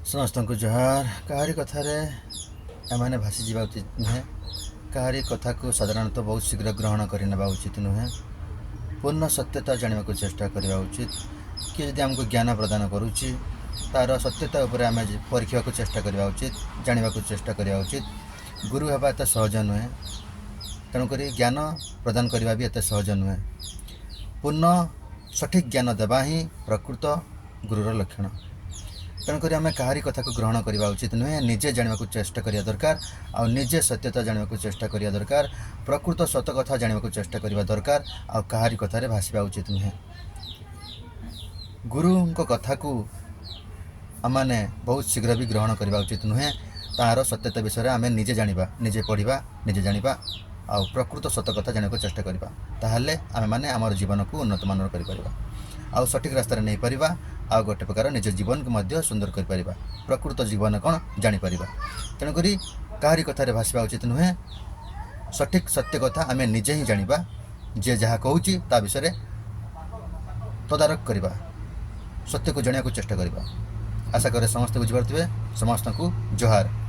ସମସ୍ତଙ୍କୁ ଜୁହାର। କାହାରି କଥାରେ ଏମାନେ ଭାସିଯିବା ଉଚିତ ନୁହେଁ। କାହାରି କଥାକୁ ସାଧାରଣତଃ ବହୁତ ଶୀଘ୍ର ଗ୍ରହଣ କରିନେବା ଉଚିତ ନୁହେଁ। ପୂର୍ଣ୍ଣ ସତ୍ୟତା ଜାଣିବାକୁ ଚେଷ୍ଟା କରିବା ଉଚିତ। କିଏ ଯଦି ଆମକୁ ଜ୍ଞାନ ପ୍ରଦାନ କରୁଛି, ତା'ର ସତ୍ୟତା ଉପରେ ଆମେ ପରୀକ୍ଷିବାକୁ ଚେଷ୍ଟା କରିବା ଉଚିତ, ଜାଣିବାକୁ ଚେଷ୍ଟା କରିବା ଉଚିତ। ଗୁରୁ ହେବା ଏତେ ସହଜ ନୁହେଁ, ତେଣୁକରି ଜ୍ଞାନ ପ୍ରଦାନ କରିବା ବି ଏତେ ସହଜ ନୁହେଁ। ପୂର୍ଣ୍ଣ ସଠିକ୍ ଜ୍ଞାନ ଦେବା ହିଁ ପ୍ରକୃତ ଗୁରୁର ଲକ୍ଷଣ। ତେଣୁକରି ଆମେ କାହାରି କଥାକୁ ଗ୍ରହଣ କରିବା ଉଚିତ ନୁହେଁ। ନିଜେ ଜାଣିବାକୁ ଚେଷ୍ଟା କରିବା ଦରକାର ଆଉ ନିଜେ ସତ୍ୟତା ଜାଣିବାକୁ ଚେଷ୍ଟା କରିବା ଦରକାର। ପ୍ରକୃତ ସତ କଥା ଜାଣିବାକୁ ଚେଷ୍ଟା କରିବା ଦରକାର ଆଉ କାହାରି କଥାରେ ଭାସିବା ଉଚିତ ନୁହେଁ। ଗୁରୁଙ୍କ କଥାକୁ ଆମମାନେ ବହୁତ ଶୀଘ୍ର ବି ଗ୍ରହଣ କରିବା ଉଚିତ ନୁହେଁ। ତାହାର ସତ୍ୟତା ବିଷୟରେ ଆମେ ନିଜେ ଜାଣିବା, ନିଜେ ପଢ଼ିବା, ନିଜେ ଜାଣିବା ଆଉ ପ୍ରକୃତ ସତ କଥା ଜାଣିବାକୁ ଚେଷ୍ଟା କରିବା। ତାହେଲେ ଆମେମାନେ ଆମର ଜୀବନକୁ ଉନ୍ନତମାନର କରିପାରିବା ଆଉ ସଠିକ୍ ରାସ୍ତାରେ ନେଇପାରିବା ଆଉ ଗୋଟେ ପ୍ରକାର ନିଜ ଜୀବନକୁ ମଧ୍ୟ ସୁନ୍ଦର କରିପାରିବା। ପ୍ରକୃତ ଜୀବନ କ'ଣ ଜାଣିପାରିବା। ତେଣୁକରି କାହାରି କଥାରେ ଭାସିବା ଉଚିତ ନୁହେଁ। ସଠିକ୍ ସତ୍ୟ କଥା ଆମେ ନିଜେ ହିଁ ଜାଣିବା। ଯିଏ ଯାହା କହୁଛି, ତା ବିଷୟରେ ତଦାରଖ କରିବା, ସତ୍ୟକୁ ଜାଣିବାକୁ ଚେଷ୍ଟା କରିବା। ଆଶା କରେ ସମସ୍ତେ ବୁଝିପାରୁଥିବେ। ସମସ୍ତଙ୍କୁ ଜୁହାର।